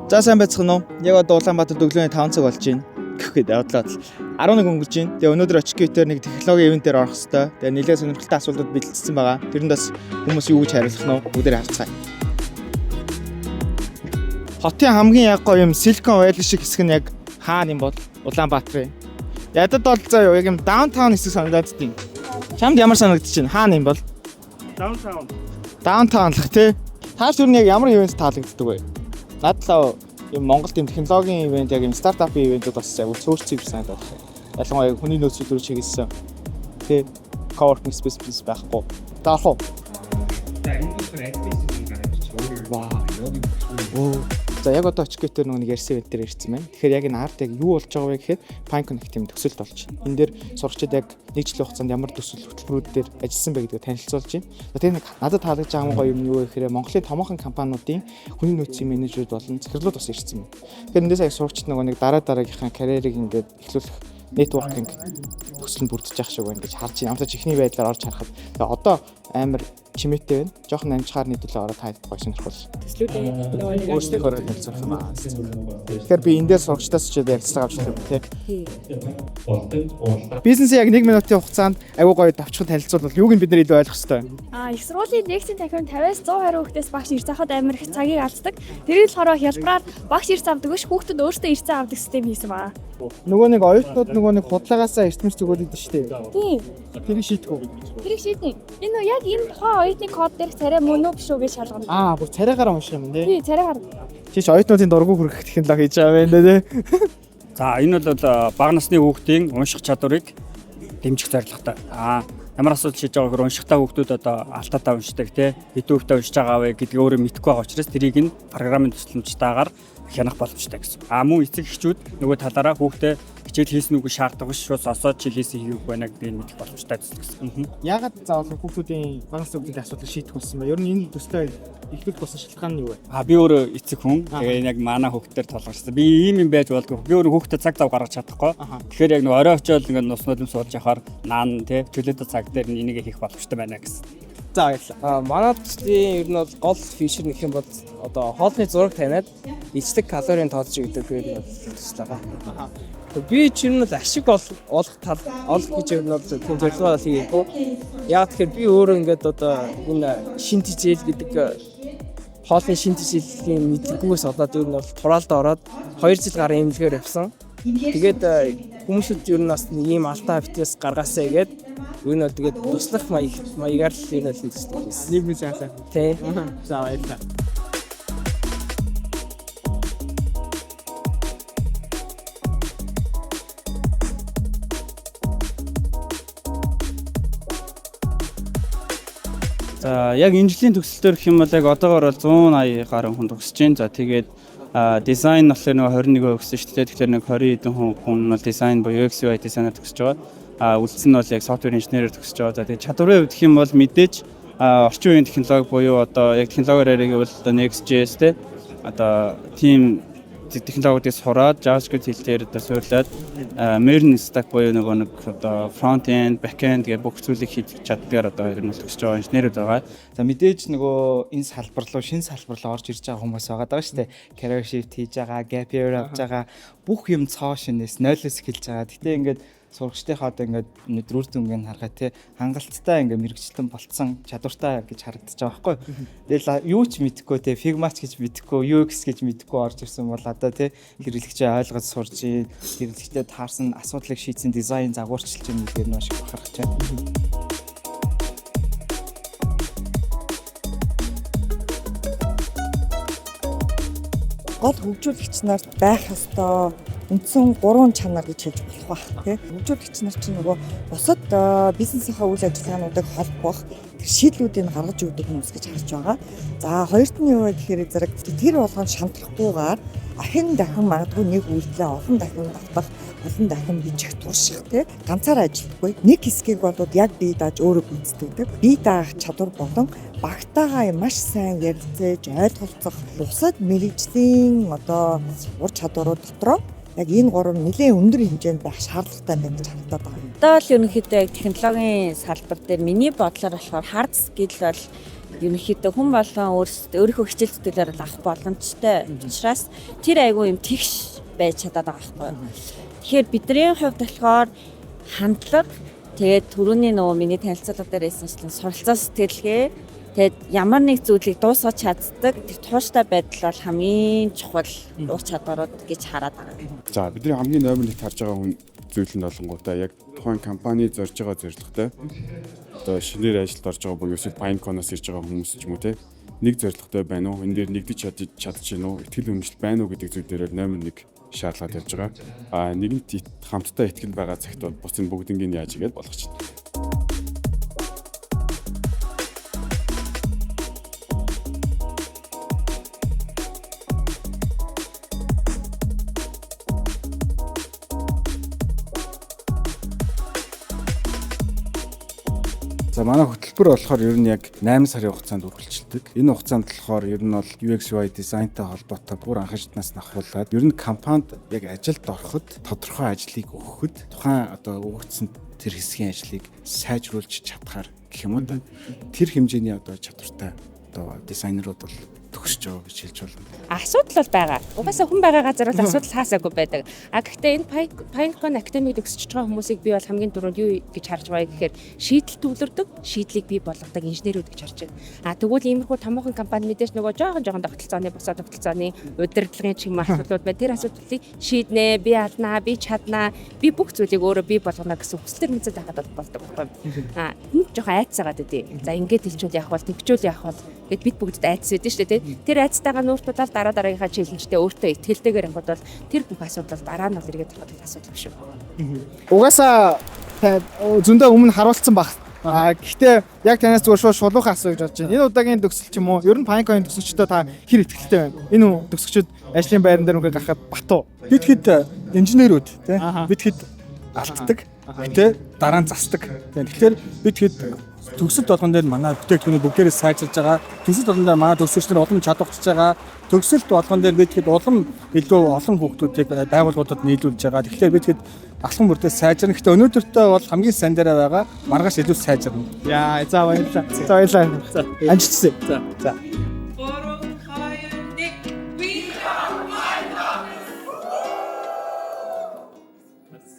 За, сайн байцгаана уу? Яг одоо Улаанбаатарт өглөөний 5 цаг болж байна. Гэхэд явдлаа. 11 өнгөрч байна. Тэгээ өнөөдөр Очкитээр нэг технологийн event дээр орох хэвээр. Тэгээ нэлээд сонирхолтой асуултууд бэлтгэсэн байгаа. Тэрэнд бас хүмүүс юу гэж хариулах нь бүгдээр харцгаая. Хотын хамгийн яг гоё юм Silicon Valley шиг хэсэг нь яг хаана юм бол Улаанбаатарын. Ядад бол заа юу яг юм downtown хэсэг санагдаад тийм. Чамд ямар санагдчих чинь хаана юм бол? Downtown. Downtown л тий. Та ч юу яг ямар event таалагддаг вэ? Надад л юм Монголд юм технологийн event, яг юм стартапын event үүд бас яг цөөрч юм санагдаад байна. Ялангуяа хүний нөөц рүү чиглэсэн. Тий. Coworking space бизнес байхгүй. Таах уу? За, энэ болохоор админ гараад ирчих. Вау. Оо. За, яг одоо Очкитээр нөгөө нэг ярьсан event дээр ирсэн байна. Тэгэхээр яг энэ арт яг юу болж байгаа вэ гэхээр Pine Connect юм төсөлт болж байна. Энэ дээр сурагчид яг нэг жилийн хугацаанд ямар төсөл хөтөлбөрүүд дээр ажилласан бэ гэдгийг танилцуулж байна. За, тэгээ нэг надад таалагдж байгаа гоё юм нь юу вэ гэхээр Монголын томоохон компаниудын хүний нөөцийн менежерүүд болон захирлууд бас ирсэн байна. Тэгэхээр эндээс яг сурагчид нөгөө нэг дараа дараагийнхаа карьерийг ингээд эхлүүлэх networking төсөл нь бүрдэж явах шиг байна гэж харж байна. Амтаж эхний байдлаар орж харахад тэгээ одоо амар чимээтэй байна. Жохон амжихаар нийтүүлээ ороод таад гоё сонирхол. Төслүүдээ нөгөө нэг Өөрсдийнхөө танилцуулах юм аа. Тэгэхээр би энэ дээр сурагчдаас ч ярилцлага авч чадсан тий. Болдог. Бизнесийн яг 1 минутын хугацаанд аягүй гоё давчхан танилцуулбал юуг нь бид нэр илүү ойлгох ёстой вэ? А их сургуулийн лекцийн танхим 50-аас 120 хүүхдээс багш ирж захад амар их цагийг алддаг. Тэрийг болохоор хялбараар багш ирж авдаг биш, хүүхдүүд өөрсдөө ирж авдаг систем хийсэн баа. Нөгөө нэг оюутнууд нөгөө нэг худлагаасаа эртмэс зүгөөд идэв шүү дээ. Тийм. Тэрийг шийдэх үү? Тэрийг шийднэ. Энэ нөө яг энэ тухайн оюутны код дээрх царай мөн үү биш үү гэж шалгана. Аа, бүр царайгаараа унших юм тий. Тий, царайгаар. Чиш оюутнуудын дургу хүргэх технологи хийж байгаа юм байна тий. За, энэ бол бага насны хүүхдийн унших чадварыг дэмжих зорилготой. Ямар асуудал шийдэж байгаа гэхээр уншихтаа хүүхдүүд одоо алтаатай уншдаг те, хэдэн хүүхдээ уншиж байгаа вэ гэдгийг өөрөө мэдэхгүй байгаа учраас тэрийг нь програмын тусламжтайгаар хянах боломжтой гэсэн. Мөн эцэг эхчүүд нөгөө талаараа хүүхдээ хичээл хийсэн үгүй шаарддаг биш, шууд сонсоод чил хийсэн хийгээгүй байна гэдгийг мэдэх боломжтой гэсэн. Яагаад заавал хүүхдүүдийн бага насны хүүхдүүдийн асуудлыг шийдэх болсон бэ? Ер нь энэ төслөө эхлүүлэх болсон шалтгаан нь юу вэ? Би өөрөө эцэг хүн. Тэгээ яг манай хүүхдээр толгорсон. Би ийм юм байж болдгоо. Би өөрөө хүүхдэд цаг зав гаргаж чадахгүй. Тэгэхээр яг нэг орой очиод ингээд нус нулимс суулж явахаар наан тий чөлөөтэй цаг дээр энийг хийх боломжтой байна гэсэн. За, баярлалаа. Манай төслийн ер нь бол гол feature нэх юм бол одоо хоолны зураг таниад эцэг калорийн тооцож өгдөг юм бол төсөл байгаа. Би ч ер нь бол ашиг олох тал олох гэж ер нь бол тийм зорилгоо бол хийгээгүй. Яг тэгэхээр би өөрөө ингээд одоо энэ шин тижэл гэдэг хоолны шин тижээлийн мэдлэггүйгээс болоод ер нь бол тураалд ороод 2 жил гарan эмнэлгээр явсан. Тэгээд хүмүүсүүд ер нь бас нэг ийм алдаа битээс гаргаасаа гээд ер нь бол тэгээд туслах маягаар л ер нь бол төсөл хийсэн. Нийгмийн сайхан. Тий. За, баярлалаа. За, яг энэ жилийн төгсөл дээр гэх юм бол яг одоогоор бол 180 гаруй хүн төгсөж байна. За, тэгээд дизайн болохоор нөгөө 21% өгсөн шүү дээ. Тэгэхээр нэг 20 хэдэн хүн бол дизайн буюу UX UI дизайнаар төгсөж байгаа. Үлдсэн нь бол яг software engineer-ээр төгсөж байгаа. За, тэгээд чадварын хувьд гэх юм бол мэдээж орчин үеийн технологи буюу одоо яг технологиор яриаг бол одоо Next.js те, одоо тийм технологиудыг сураад, JavaScript хэл дээр одоо суурлаад, MERN stack буюу нөгөө нэг одоо front end, back end гэх бүх зүйлийг хийж чаддгаар одоо ер нь төгсөж байгаа инженерүүд байгаа. За, мэдээж нөгөө энэ салбар руу, шинэ салбар руу орж ирж байгаа хүмүүс байгаа даа шүү дээ. Career shift хийж байгаа, gap year авч байгаа, бүх юм цоо шинээс нойлоос эхэлж байгаа. Гэтэ ингээд сурагчдынхаа одоо ингээд өнөөдөр үр дүнгийг харахад те, хангалттай ингээд мэрэгчлэн болцсон, чадвартай гэж харагдаж байгаа байхгүй. Тэгэл юу ч мэдэхгүй те, Figma ч гэж мэдэхгүй, UX гэж мэдэхгүй орж ирсэн бол одоо те, хэрэглэгчээ ойлгож сурж, хэрэглэгчтэй таарсан асуудлыг шийдсэн дизайн загварчилж юм гэдгээр маш их бахархаж байна. Гол хөгжүүлэгч нарт байх ёстой үндсэн гурван чанар гэж хэлж болох байх тий. Хөгжүүлэгч нар чинь нөгөө бусад бизнесийнхаа үйл ажиллагаануудыг холбох тэр шийдлүүдийг гаргаж өгдөг хүмүүс гэж харж байгаа. За, хоёрт нь юу вэ гэхээр зэрэг тэр болгонд шантрахгүйгээр ахин дахин магадгүй нэг үйлдэлээ олон дахин давтах, олон дахин бичих, турших тий. Ганцаараа ажилдаггүй. Нэг хэсгийг бол яг бие дааж өөрөө гүйцэтгэдэг. Бие даах чадвар болон багтаагаа маш сайн ярилцаж ойлголцох бусад мэрэгжлийн одоо ур чадварууд дотроо яг энэ гурав нэлээд өндөр хэмжээнд байх шаардлагатай байна гэж харагдаад байгаа. Одоо л ерөнхийдөө яг технологийн салбар дээр миний бодлоор болохоор hard skill бол Ерөнхийдөө хүн болгон өөрсдөө өөрийнхөө хичээл зүтгэлээр л авах боломжтой. Учраас тэр айгүй юм тэгш байж чадаад байгаа байхгүй юу. Тэгэхээр бидний хувьд болохоор хандлага, тэгээд түрүүний нөгөө миний танилцуулга дээр хэлсэнчлэн суралцаа сэтгэлгээ, тэгээд ямар нэг зүйлийг дуусгаж чаддаг тэр тууштай байдал бол хамгийн чухал ур чадварууд гэж хараад байгаа. За, бидний хамгийн номер 1-т харж байгаа хүн зүйл нь болонгуудаа яг тухайн компани зорж байгаа зорилготой, одоо шинээр ажилд орж байгаа буюу эсвэл Pinecone-оос ирж байгаа хүмүүс ч юм уу, те, нэг зорилготой байна уу? Энэ дээр нэгдэж чадж гин үү? Итгэл үнэмшил байна уу гэдэг зүйл дээр номер 1 шаардлага тавьж байгаа. А нэгэнт хамтдаа итгэл байгаа цагт бол бусдын бүгднийг яаж игээд болгочихно. За, манай хөтөлбөр болохоор ер нь яг 8 сарын хугацаанд үргэлжилдэг. Энэ хугацаанд болохоор ер нь бол UX UI дизайнтай холбоотой бүр анхан шатнаас нь ахуулаад ер нь компанид яг ажилд ороход тодорхой ажлыг өгөхөд тухайн одоо өгөгдсөн тэр хэсгийн ажлыг сайжруулж чадхаар гэх юм уу да. Тэр хэмжээний одоо чадвартай одоо дизайнерууд бол төгсөж байгаа гэж хэлж болно. Асуудал бол байгаа. Угаасаа хүн байгаа газар бол асуудал хаасаагүй байдаг. А гэхдээ энэ Pinecone Academy-д төгсөж байгаа хүмүүсийг би бол хамгийн түрүүнд юу гэж харж байгаа гэхээр шийдэл төвлөрдөг, шийдлийг бий болгодог инженерүүд гэж харж байна. А тэгвэл иймэрхүү томоохон компани мэдээж нөгөө жоохон жоохон тогтолцооны, бусаа тогтолцооны удирдлагын ч юм асуудлууд байна. Тэр асуудлыг шийднэ, би алнаа, би чаднаа, би бүх зүйлийг өөрөө бий болгоно гэсэн хүсэл эрмэлзэл байхад бол болдог байхгүй. А тэнд жоохон айцсаагаад байдیں۔ За, ингээд хэлчихвэл яах вэ? Тэгчүүл яах вэ? Гэт бид бүгдэд айдас байдэн шүү дээ, тий. Тэр айцтайгаа нүүр тулаад дараа дараагийнхаа challenge тэй өөртөө итгэлтэйгээр явхад бол тэр бүх асуудал дараа нь бол эргээд гарах асуудал биш үү. Угаасаа зөндөө өмнө харуулсан баг. А гэхдээ яг танаас зүгээр шууд шулуухан асуу гэж бодож байна. Энэ удаагийн төгсөл ч юм уу, ер нь Pinecone төгсөгчдөө та хэр итгэлтэй байна? Энэ төгсөгчд ажлын байран дээр үнээр гарахад бат уу? Бид хэд инженерүүд, тий. Бид хэд алддаг. Гэтэ дараа нь засдаг. Тэгэхээр бид хэд төгсөлт болгон дээр манай бүтээгдэхүүнүүд бүгдээрээ сайжирж байгаа. Төгсөлт болгон дээр манай төгсөгч нар улам чадварчж байгаа. Төгсөлт болгон дээр бид хэд улам илүү олон хүүхдүүдийг байгууллагуудад нийлүүлж байгаа. Тэгэхээр бид хэд алхам бүрдээ сайжирна. Гэхдээ өнөөдөртөө бол хамгийн сайн дээрээ байгаа. Маргааш илүү сайжирна. Яа, за, баярлалаа. За, баярлалаа. Амжилт хүсье. За. За.